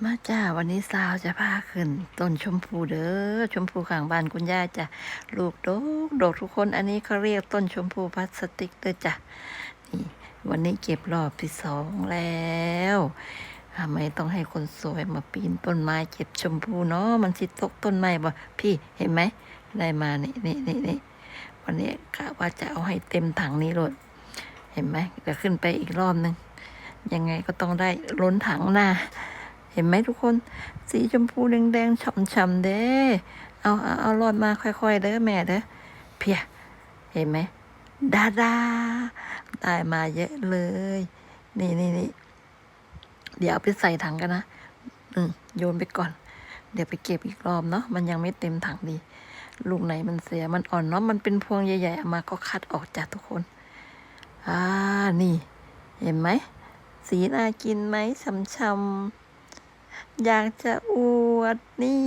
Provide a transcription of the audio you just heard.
ມາຈ້າ ວັນນີ້ສາວຈະພາຂຶ້ນຕົ້ນຊົມພູເດີ ຊົມພູຂ້າງບ້ານຄຸນຍາຍຈ້ະ ລູກດົກໆ ທຸກຄົນ. ອັນນີ້ເຂົາຮຽກຕົ້ນຊົມພູພລາສຕິກເດີຈ້ະ. ນີ້ ວັນນີ້ເກັບຮອບທີສອງແລ້ວ. ທຳໄມຕ້ອງໃຫ້ຄົນສວຍມາປີນຕົ້ນໄມ້ເກັບຊົມພູເນາະ? ມັນຊິຕົກຕົ້ນໄມ້ບໍ່? ພີ້ ເຫັນໄໝ? ໄດ້ມານີ້ ນີ້ ນີ້ ນີ້. ວັນນີ້ກະວ່າຈະເອົາໃຫ້ເຕັມຖັງນີ້ໂລດ ເຫັນໄໝ? ດຽວຂຶ້ນໄປອີກຮອບໜຶ່ງ ຍັງໄງກໍຕ້ອງໄດ້ລົ້ນຖັງນາ. ເຫັນໄໝທຸກຄົນ? ສີຊົມພູແດງໆ ຊ່ຳໆເດ້. ເອົາ ເອົາ ເອົາລອດມາຄ່ອຍໆເດີແມ່ເດີ. ເພຍ ເຫັນໄໝ? ດາດາ ໄດ້ມາເຍາະເລີຍ. ນີ້ໆໆ ດຽວເອົາໄປໃສ່ຖັງກັນນະ ອືມ ໂຍນໄປກ່ອນ ດຽວໄປເກັບອີກຮອບເນາະ ມັນຍັງໄມ່ເຕັມຖັງດີ. ລູກໄໝມັນເສຍ ມັນອ່ອນເນາະ ມັນເປັນພວງໃຫຍ່ໆ ເອົາມາກໍຄັດອອກຈ້ະທຸກຄົນ. ອາ ນີ້ ເຫັນໄໝ? ສີໜ້າກິນໄໝ? ຊ່ຳໆ ຢາກຈະອວດ ນີ້.